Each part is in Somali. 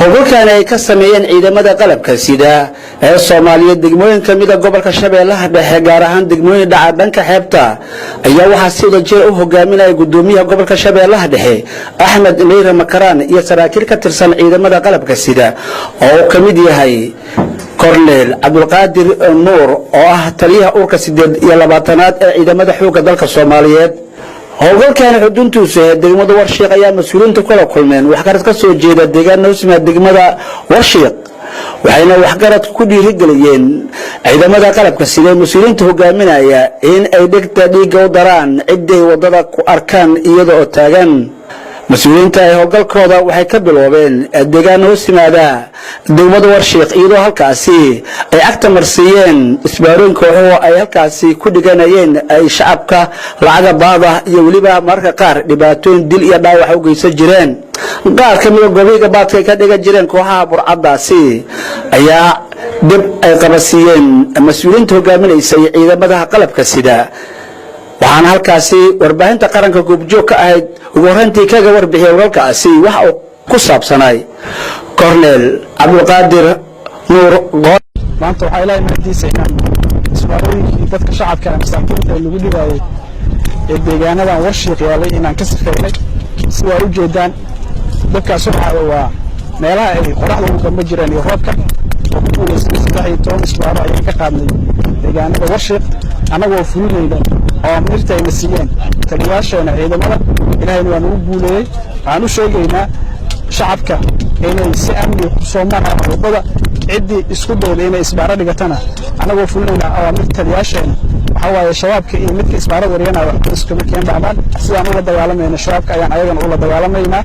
Howlgalkan ay ka sameeyeen ciidamada qalabka sida ee Soomaaliyeed degmooyin ka mida gobolka Shabeellaha Dhexe, gaar ahaan degmooyin dhaca dhanka xeebta, ayaa waxaa si wadajir u hogaaminaya gudoomiyaha gobolka Shabeellaha Dhexe, Axmed Meyre Makaraan, iyo saraakiil ka tirsan ciidamada qalabka sida oo uu ka mid yahay Korneel Cabdulqaadir Nuur, oo ah taliyaha urka 28aad ee ciidamada xoogga dalka Soomaaliyeed. Howlgalkan xuduntiisu ee degmada Warshiiq ayaa mas-uuliyiinta kula kulmeen waxgarad ka soo jeeda deegaan noosima degmada Warshiiq, waxayna waxgaradku ku dhiirigeliyeen ciidamada qalabka sida ee mas-uuliyiinta hogaaminaya in ay dhegta dhiigga u daraan ciday wadada ku arkaan iyada oo taagan. Mas-uuliyiinta ay howlgalkooda waxay ka biloobeen deegaan hoos yimaada degmada Warshiiq, iyadoo halkaasi ay cagta marsiiyeen isbaarooyin kooxuhu ay halkaasi ku dhiganayeen, ay shacabka lacaga baada iyo weliba mararka qaar dhibaatooyin dil iyo dhaawac u geysan jireen. Qaar ka mida goobihiga baadka ay ka dhigan jireen kooxaha burcaddaasi ayaa dib ay qabasiiyeen mas-uuliyiinta hogaaminaysa iyo ciidamada qalabka sida. Waxaana halkaasi warbaahinta qaranka goobjoog ka ahayd ugu horreyntii kaga warbixiyay howlgalkaasi waxa uu ku saabsanay Korneel Cabdulqaadir Nuur. Maanta waxaa Ilaahay mahadiisa inaan isbaarooyinkii dadka shacabka ah, masaakiinta ee lagu dhibaayay ee deegaanadan Warshiiq yaalay, inaan ka sifeynay. Sidaa u jeedaan, dadkaas waxaa waa meelaha ay qoraxda ugu gamba jireen iyo roobka oo ku guulaystay. 13 isbaaro ayaan ka qaadnay deegaanada Warshiiq, annagoo fulinayna oo amirta ayna siiyeen taliyaasheena ciidamada. Ilaahayna waa nagu guuleeyey. Waxaan u sheegaynaa shacabka inay si amni ku soo maraan waddada. Ciddii isku dayda inay isbaaro dhigatana, annagoo fulinayna awaamir taliyaasheena, waxaa waaye shabaabka iyo midka isbaarada dhiganaya waxba iskuma keen dhacdaan. Sidaan ula dagaalamayna shabaabka ayaan ayagana ula dagaalamaynaa.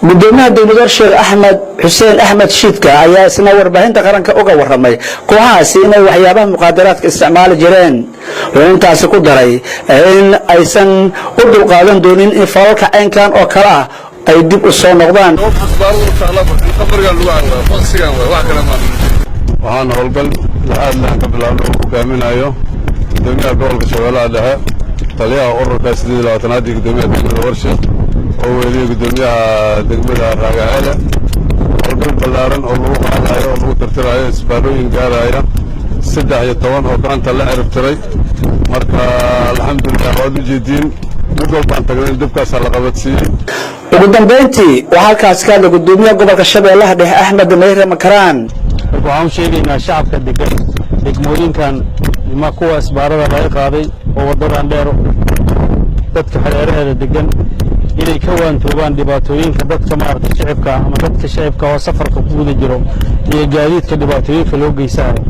Gudoomiyaha degmada Warshiiq, Axmed Xuseen Axmed Shiidka, ayaa isna warbaahinta qaranka uga warramay kooxahaasi inay waxyaabaha muqaadaraadka isticmaali jireen. Wuxuu intaasi ku daray in aysan u dulqaadan doonin in falalka caynkan oo kale ah ay dib u soo noqdaan. Waxaan howlgal laxaadlaan ka bilaabno oo hogaaminayo gudoomiyaha gobolka Shabeellaha Dhexe, taliyaha ururka 28aad iyo gudoomiyaha degmada Warshiiq oo weliya gudoomiyaha degmada Raagaceele, howlgal ballaaran oo lagu qaadayo oo lagu tirtirayo isbaarooyin gaaraya 13 oo gacanta la cirib tiray. Marka alxamdulilah, waad u jeediin, mid walbaan tagnay dabkaasaa la qabadsiiyey. Ugu dambayntii waxaa halkaasi ka hadlay gudoomiyaha gobolka Shabeellaha Dhexe, Axmed Meyre Makaraan. Marka waxaan u sheegaynaa shacabka degan degmooyinkan ima kuwa isbaarada laga qaaday oo waddadan dheer dadka xereeraheeda degan inay ka waantoobaan dhibaatooyinka dadka maaragtay shicibka ama dadka shicibka oo safarka ku guda jiro iyo gaadiidka dhibaatooyinka loo geysanayo.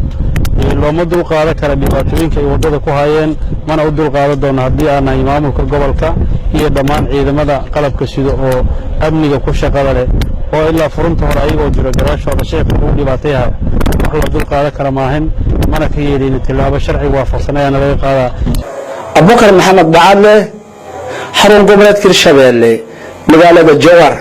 Looma dul qaadan kara dhibaatooyinka ay waddada ku hayeen, mana u dul qaadan doono haddii aan nahay maamulka gobolka iyo dhammaan ciidamada qalabka sido oo amniga ku shaqada leh, oo ilaa furunta hore ayagoo jiro gadaashooda shicibka lagu dhibaatayahay. Wax loo dul qaadan kara maahan, mana ka yeelin. Tillaabo sharciga waafaqsan ayaana laga qaadaa. Abubakar Maxamed Bacadle, xarun goboleedka Hirshabeelle, magaalada Jowhar.